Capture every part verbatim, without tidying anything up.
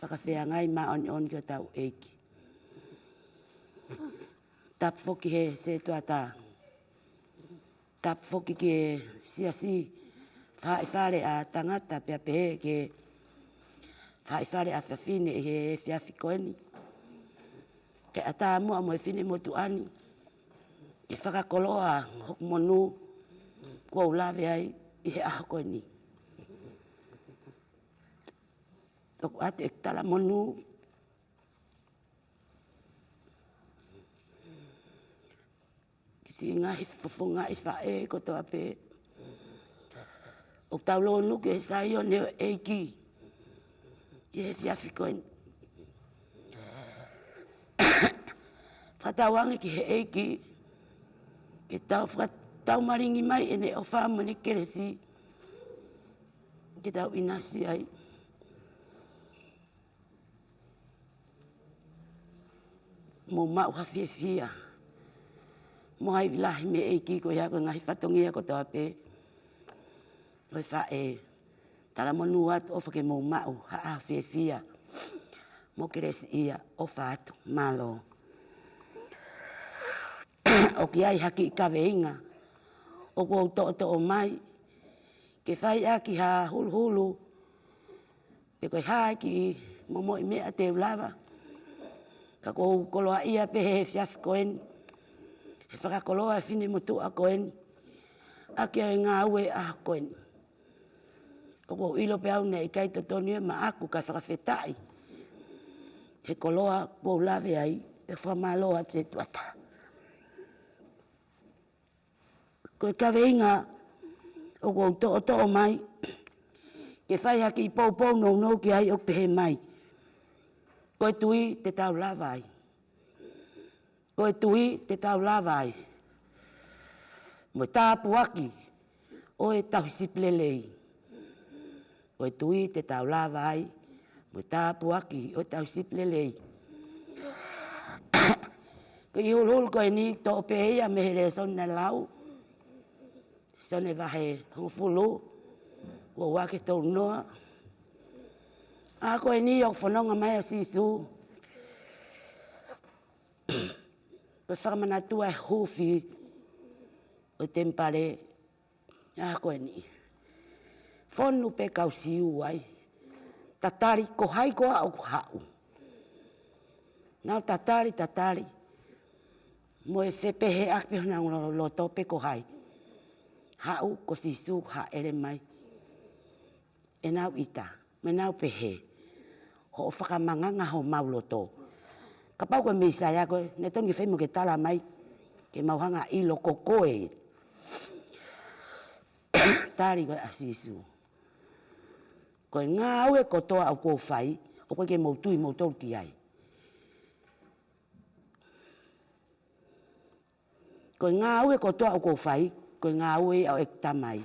fakafeangai māʻoniʻoni ki hotau ʻEiki. Tapu foki he setuata. Tapu foki ki he siasi, faʻahi fale ʻa tangata pea pehē ki he faʻahi fale ʻa fafine ʻi he efiafi ko eni. Ke ʻatā muʻa mo e finemotuʻa ni, ke fakakoloa hoku monū kuo u lave ai ʻi he ʻaho ko eni. ʻOku ʻoatu ʻeku talamonū ki siʻi ngaahi fofongaʻi faʻē kotoa pē ʻoku tau lōnuku he Saione ʻo e ʻEiki ʻi he efiafi ko eni. Fakatauange ki he ʻEiki ke tau fakataumalingi mai ʻene ʻofa mo ʻene kelesi ke tau ʻinasi ai. Mou maʻu ha fiefia mo ha ivi lahi mei he ʻEiki, ko ia ko e ngaahi fatongia kotoa pē ʻo e faʻē. Talamonū atu, ʻofa ke mou maʻu ha ʻaho fiefia mo kelesiʻia. ʻOfa atu, mālō. ʻOku ʻi ai ha kiʻi kaveinga ʻoku ou toʻotoʻo mai ke fai ʻaki ha huluhulu pe ko e hā e kiʻi momoʻi meʻa te u lava. Ka ʻoku ou koloaʻia pē he efiafi ko eni he fakakoloa e finemotuʻa ko eni ʻaki ʻa e ngāue ʻaho ko eni. ʻOku ou ʻilo pē au naʻe ʻikai totonu ia maʻaku, kae fakafetaʻi he koloa kuo u lave ai, ʻe fakamālō atu setuata. Ko e kaveinga ʻoku ou toʻotoʻo mai ke fai ha kiʻi poupou nounou ki ai ʻoku pehē mai: Ko e tui te tau lava ai. Ko e tui te tau lava ai mo e tāpuaki ʻo e Tauhi Sipi Lelei. Ko e tui te tau lava ai mo e tāpuaki ʻo e Tauhi Sipi Lelei. Ko e huluhulu ko eni toʻo pē ia mei he lēsoni naʻe lau, Sione vahe hongofulu, ua ua ki he tolu noa. ʻA ko eni ʻoku fononga mai ʻa Sīsū, ko e fakamanatu ʻa e huufi ʻo e temipale. ʻA ko eni, fonu pē kau Siu ai, tatali ko hai koā ʻoku haʻu. Nau tatali, tatali mo e fepehēʻaki pē honau lo-, loto pe ko hai. Haʻu ko Sīsū, hāʻele mai. ʻEnau ʻita, mo ʻenau pehē: Hoʻo fakamanganga homau loto. Kapau ko e Mīsaia koe, naʻe tonu ke fai mo ke tala mai ke mau hanga ʻo ʻilo ko koe. Tali ko ē ʻa Sīsū: Ko e ngāue kotoa ʻoku ou fai, ʻoku ʻikai ke mou tui moutolu ki ai. Ko e ngāue kotoa ʻoku ou fai, ko e ngāue ia ʻo ʻeku Tamai.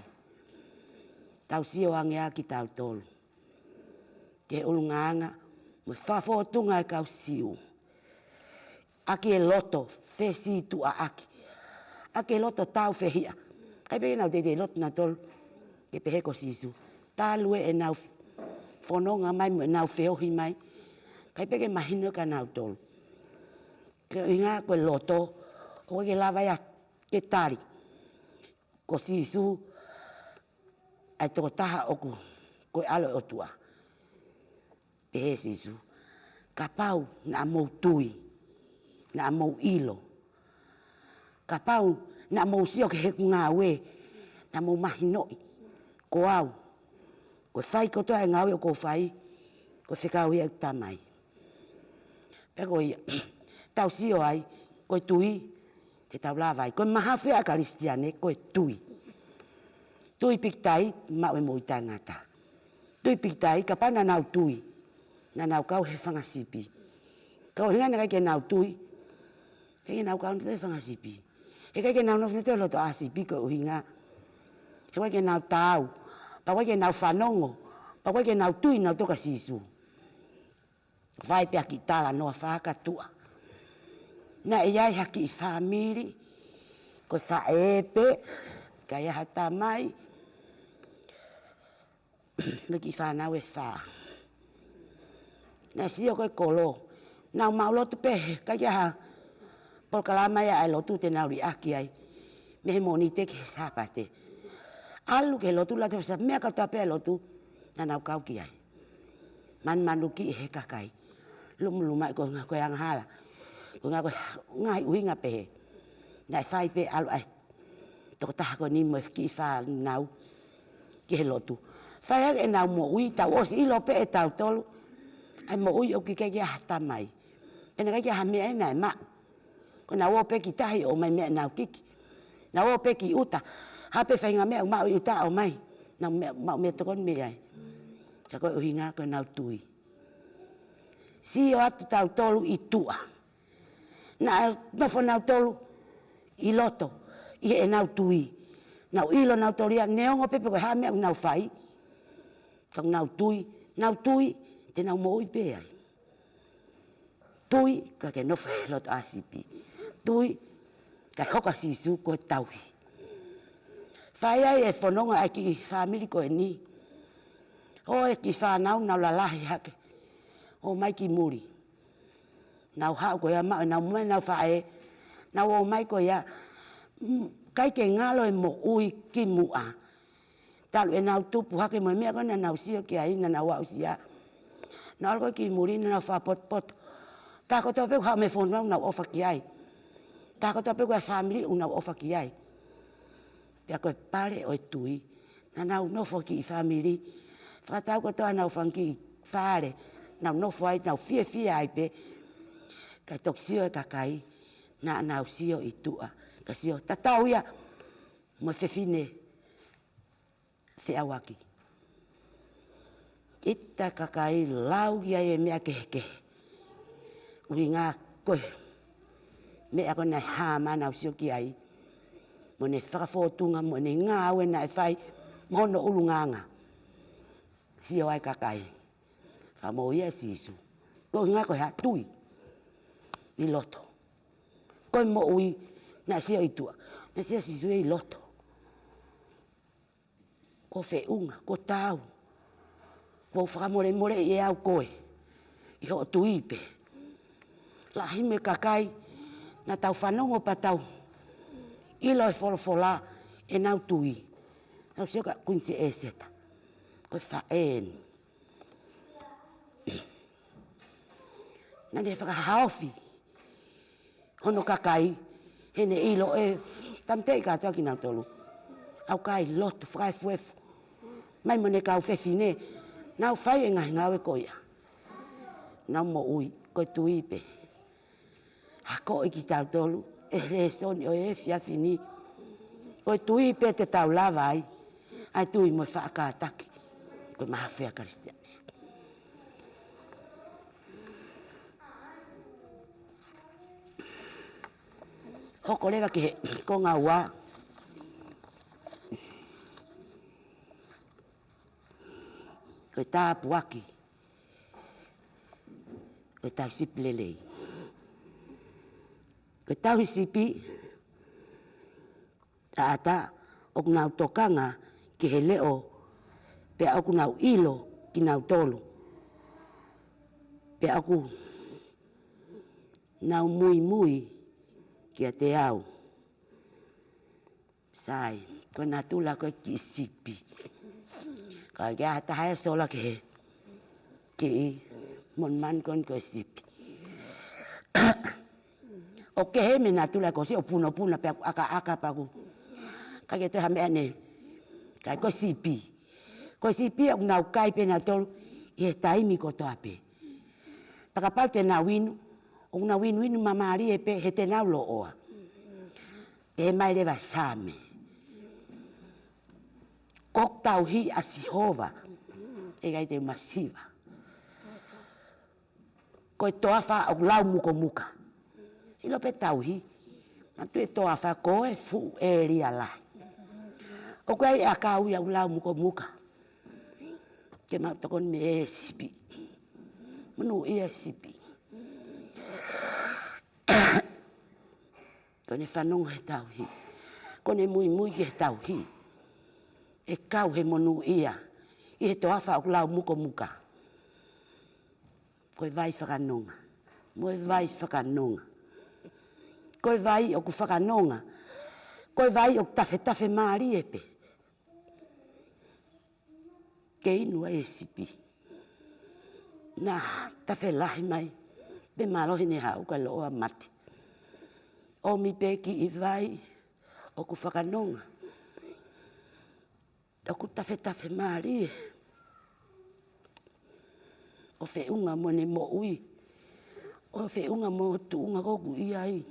Tau sio ange ā kitautolu ki he ʻulungaanga mo e fakafōtunga ʻa e kau Siu ʻaki e loto fesītuʻaʻaki, ʻaki e loto tāufehiʻa. ʻIkai pē ke nau teitei loto nautolu ke pehē ko Sīsū. Talu ē ʻenau fononga mai mo ʻenau feohi mai, ʻikai pē ke mahino kia nautolu. Ko e ʻuhinga ko e loto, ʻoku ʻikai ke lava ia ke tali ko Sīsū ʻa e tokotaha ʻoku ko e ʻAlo ʻo e ʻOtua. Pehē ʻe Sīsū: Kapau naʻa mou tui, naʻa mou ʻilo, kapau naʻa mou sio ki heʻeku ngāue, naʻa mou mahinoʻi ko au, ko e fai kotoa e ngāue ʻoku ou fai, ko e fekau ia ʻeku Tamai. Pea ko ia, tau sio ai, ko e tui te tau lava ai. Ko e mahafu ia ʻa e Kalisitiane, ko e tui. Tui pīkitai, maʻu e moʻui taʻengata. Tui pīkitai, kapau naʻa nau tui, naʻa nau kau he fanga sipi. Ka ko e ʻuhinga naʻe ʻikai ke nau tui, ʻikai ke nau kau nautolu he fanga sipi. He ʻikai ke nau nofo nautolu he loto ʻa e sipi, ko e ʻuhinga he ʻikai ke nau taau, pea ʻikai ke nau fanongo, pea ʻikai ke nau tui nautolu kia Sīsū. Fai pē ha kiʻi talanoa fakatuʻa. Naʻe ʻi ai ha kiʻi fāmili, ko e faʻē pē, ka ʻi ai ha tamai mo e kiʻi fānau ʻe fā. Naʻe sio ko e kolo. Nau maʻu lotu pē he ʻikai ke ʻi ai ha polokalama ia ʻa e lotu te nau liʻaki ai. Mei he Mōnite ki he Sāpate. ʻAlu ki he lotu, lata fasa meʻa kātoa pē ʻa e lotu. Naʻa nau kau ki ai. Manumanukiʻi he kakai. Lumulumaʻi ko e ngaahi, ko e angahala. Ko e ngaahi, ko e ngaahi ʻuhinga pehē. Naʻe fai pē ʻalu ʻa e tokotaha ko eni mo e kiʻi fānau ki he lotu. Fai hake ʻenau moʻui, tau ʻosi ʻilo pē ʻe tautolu ʻa e moʻui ʻoku ʻikai ke ʻi ai ha tamai. Pea naʻe ʻikai ke ʻi ai ha meʻa ʻe naʻe maʻu. Ko ʻenau ō pē ki tahi ʻo ʻomai meʻa ʻenau kiki. Nau ō pē ki ʻuta. Ha pē faʻahinga meʻa ʻoku maʻu ʻi ʻuta ʻomai. Nau meʻa, maʻu meʻatokoni mei ai. Ka ko e ʻuhinga ko ʻenau tui. Sio atu tautolu ʻi tuʻa. Naʻe nofo nautolu ʻi loto, ʻi heʻenau tui. Nau ʻilo nautolu ia, neongo pē pe ko e hā meʻa ʻoku nau fai. Ka ʻoku nau tui, nau tui, te nau moʻui pē ai. Tui, ka ke nofo he loto ʻa e sipi. Tui, ka hoko ʻa Sīsū ko e tauhi. Fai ai e fononga ʻa e kiʻi fāmili ko eni. ʻO e kiʻi fānau nau lalahi hake. ʻO mai ki muli. Nau haʻu ko ia maʻu ʻenau meʻa, ʻenau faʻē. Nau ō mai ko ia, mm, ʻikai ke ngalo e moʻui kimuʻa. Talu ʻenau tupu hake mo e meʻa ko ē naʻa nau sio ki ai, naʻa nau aʻusia. Nau ʻalu ko ē ki muli, naʻa nau fakapotopoto. Taha kotoa pē ʻoku haʻu mei he fonua ʻoku nau ʻofa ki ai. Taha kotoa pē ko e fāmili ʻoku nau ʻofa ki ai. Pea ko e pale ʻo e tui. Naʻa nau nofo kiʻi fāmili. Fakatau kotoa ʻenau fanga kiʻi fale. Nau nofo ai, nau fiefia ai pē. Kae toki sio e kakai. Naʻa nau sio ʻi tuʻa. Ka sio tatau ia mo e fefine feʻauaki. ʻIta kakai lau ki ai e meʻa kehekehe. ʻUhinga ko e meʻa ko ē naʻe hā mai ʻenau sio ki ai. Mo ʻene fakafōtunga, mo ʻene ngāue naʻe fai, mo hono ʻulungaanga. Sio ai kakai. Fakamoʻui ʻa Sīsū. Ko e ʻuhinga ko e hā? Tui. ʻI loto. Ko e moʻui naʻe sio ʻi tuʻa. Naʻe sio Sīsū ʻi loto. Ko e feʻunga, ko e tau. Ko e fakamolemoleʻi ʻe au koe. ʻI hoʻo tui pē. Lahi mo e kakai, naʻa tau fanongo pea tau ʻilo e folofola ʻenau tui. Tau sio kia Kuini Ēseta. Ko e faʻē eni. Naʻa ne fakahaofi hono kakai, heʻene ʻilo ʻe tāmateʻi kātoa kinautolu. ʻOku ʻi ai e lotu fakaefuefu. Mai mo ʻene kau fefine, nau fai e ngaahi ngāue ko ia. Nau moʻui, ko e tui pē. Akoʻi kitautolu, ʻe he lēsoni ʻo e efiafi ni. Ko e tui pē te tau lava ai, ʻa e tui mo e faʻa kātaki. Ko e mahafu ia Kalisitiane. Hoko leva ki he konga ua. Ko e tāpuaki. Ko e tauhi sipi lelei. Ko e tauhi sipi, taʻata ʻoku nau tokanga ki he leʻo, pea ʻoku nau ʻilo kinautolu. Pea ʻoku nau muimui kiate au. Sai, ko e natula ko e kiʻi sipi. Ka ʻi ai ha taha ʻe sola ki he kiʻi monumanu ko eni ko e sipi. ʻOku kehe mei he natula ko e siʻi ʻo punopuna pea ʻoku ʻakaʻaka pea ʻoku. ʻIkai ke toe ha meʻa ne. Ka ko e sipi. Ko e sipi ʻoku nau kai pē nautolu ʻi he taimi kotoa pē. Pea kapau te nau inu, ʻoku nau inuinu māmālie pē he te nau lōʻoa. Pehē mai leva Saame. Ko e tauhi ʻa Sihova. ʻE ʻikai te u masiva. Ko e toafa ʻoku lau mukomuka. Sio pē tauhi. Naʻa tui e toafa ko e fuʻu ʻēlia lahi. ʻOku ʻi ai e ʻakau ia ʻoku lau mukomuka. Ke mau tokoni mei he sipi. Monūʻia e sipi. Ko ʻene fanongo he tauhi. Ko ʻene muimui ki he tauhi. ʻE kau he monūʻia. ʻI he toafa ʻoku lau mukomuka. Ko e vai fakanonga. Mo e vai fakanonga. Ko e vai ʻoku fakanonga. Ko e vai ʻoku tafetafe mālie pē. Ke inu ai e sipi. Naʻa tafe lahi mai. Pea mālohi ne haʻu ka loʻo ʻa mate. ʻOmi pē kiʻi vai ʻoku fakanonga. ʻOku tafetafe mālie. ʻO feʻunga mo ʻene moʻui. ʻO feʻunga mo e tuʻunga ko ē ʻoku ʻi ai.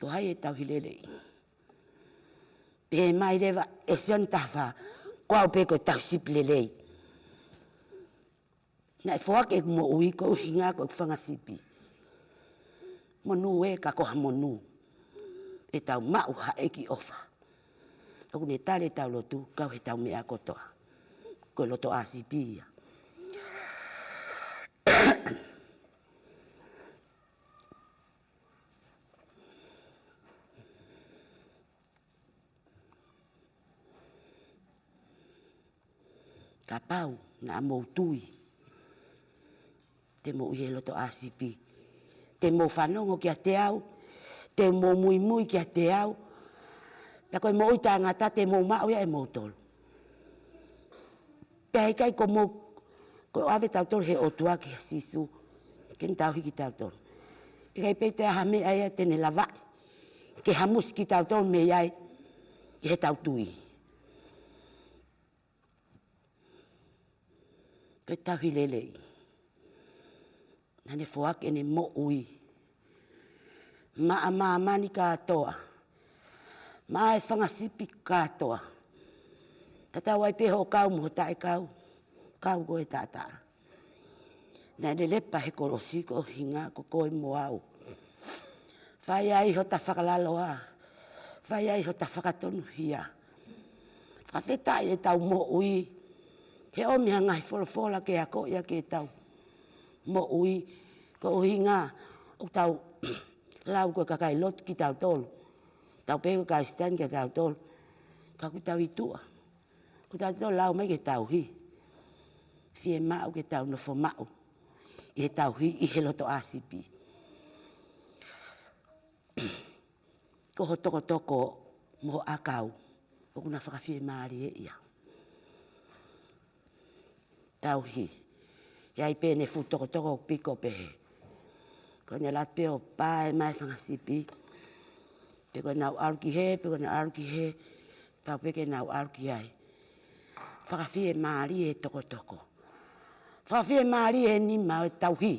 Ko hai e tauhi lelei? Pehē mai leva ʻe Sione taha fā, ko au pē ko e tauhi sipi lelei. Naʻe foaki ʻeku moʻui koeʻuhi ko ʻeku fanga sipi. Monū ē ka ko ha monū. ʻE tau maʻu ha ʻEiki ʻofa. ʻOku ne tali ʻetau lotu, kau heʻetau meʻa kotoa. Ko e loto ʻā sipi ia. Kapau naʻa mou tui, te mou ʻi he loto ʻā sipi. Te mou fanongo kiate au, te mou muimui kiate au. Pea ko e moʻui taʻengata te mou maʻu ia ʻe moutolu. Pea ʻikai ko mou, ko e ʻave tautolu he ʻOtua kia Sīsū, ke ne tauhi kitautolu. ʻIkai pē te ʻi ai ha meʻa ia te ne lavaʻi ke hamusi kitautolu mei ai ʻi heʻetau tui. Ko e tauhi lelei. Naʻa ne foaki ʻene moʻui maʻa māmani kātoa. Maʻa e fanga sipi kātoa. Tatau ai pē hoʻo kau mo hoʻo taʻekau. Kau ko e taʻataʻa. Naʻa ne lepa he kolosi koeʻuhi ko koe mo au. Fai ai hota fakalaloa. Fai ai hota fakatonuhia. Fakafetaʻi ʻetau moʻui. He ʻomi ha ngaahi folofola ke akoʻi ʻaki ʻetau moʻui. Koeʻuhi ʻoku tau lau ko e kakai lotu kitautolu. Tau pehē ko e Kalisitiane kitautolu. Ka ʻoku tau ʻi tuʻa. ʻOku tau lau mai ke tauhi. Fiemaʻu ke tau nofo maʻu. ʻI he tauhi, ʻi he loto ʻā sipi. Ko ho tokotoko mo ho ʻakau. ʻOku na fakafiemālieʻi ia. Tauhi. ʻI ai pē ʻene fuʻu tokotoko ʻoku piko pehē. Ko ʻene lata pē ʻo pae mai fanga sipi. Pe ko ʻenau ʻalu ki hē, pe ko ʻenau ʻalu ki hē. Pau pē ke nau ʻalu ki ai. Fakafiemālie e tokotoko. Fakafiemālie e nima ʻo e tauhi.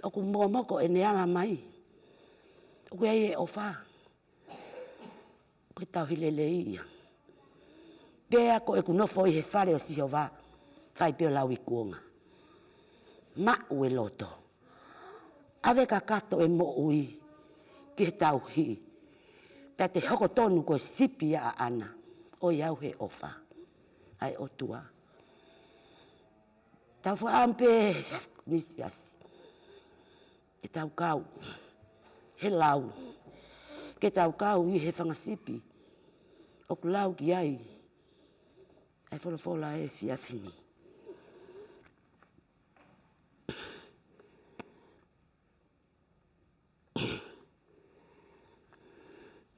ʻOku momoko ʻene ala mai. ʻOku ʻi ai e ʻofa. Ko e tauhi lelei ia. Pea ko ʻeku nofo ʻi he fale ʻo Sihova, fai pē ʻo lauikuonga. Maʻu e loto. ʻAve kakato e moʻui ki he tauhi. Pea te hoko tonu ko e sipi ʻaʻana, ʻo ʻi au he ʻofa ʻa e ʻOtua. Tau faʻa pē nisiasi. Ke tau kau he lau. Ke tau kau ʻi he fanga sipi ʻoku lau ki ai ʻa e folofola he efiafi ni.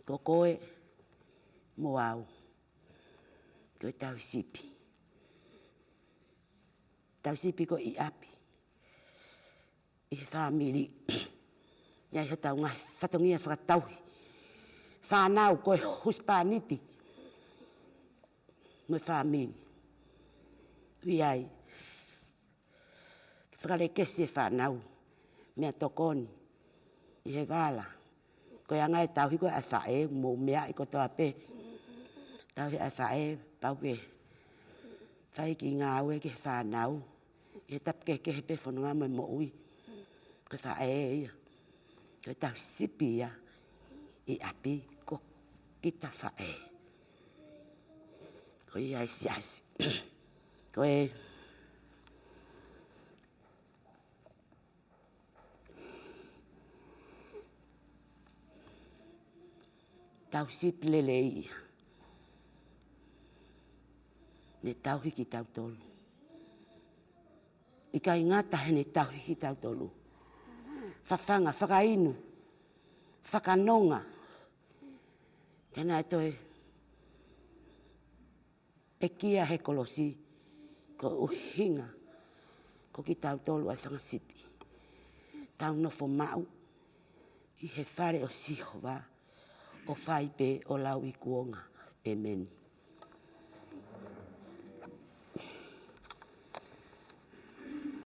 Ko koe mo au. Ko e tauhi sipi. Tauhi sipi ko ē ʻi ʻapi. ʻI he fāmili. ʻI ai hotau ngaahi fatongia fakatauhi. Fānau ko e husepāniti. Mo e fāmili. ʻI ai. Fakalekesi e fānau. Meʻatokoni. ʻI he vala. Ko e anga e tauhi ko ē ʻa e faʻē, mou meaʻi kotoa pē. Tauhi ʻa e faʻē, pau ke fai e kiʻi ngāue ki he fānau. ʻI he tapu kehekehe pē fononga mo e moʻui. Ko e faʻē ia. Ko e tauhi sipi ia. ʻI ʻapi ko kita faʻē. Ko ia e siasi. Ko e tauhi sipi lelei ia. Ne tauhi kitautolu. ʻIkai ngata heʻene tauhi kitautolu, fafanga, fakainu, fakanonga, ka naʻe toe pekia he kolosi, ko e ʻuhinga ko kitautolu ʻa e fanga sipi, tau nofo maʻu ʻi he fale ʻo Sihova, ʻo fai pē ʻo lauikuonga. ʻEmeni.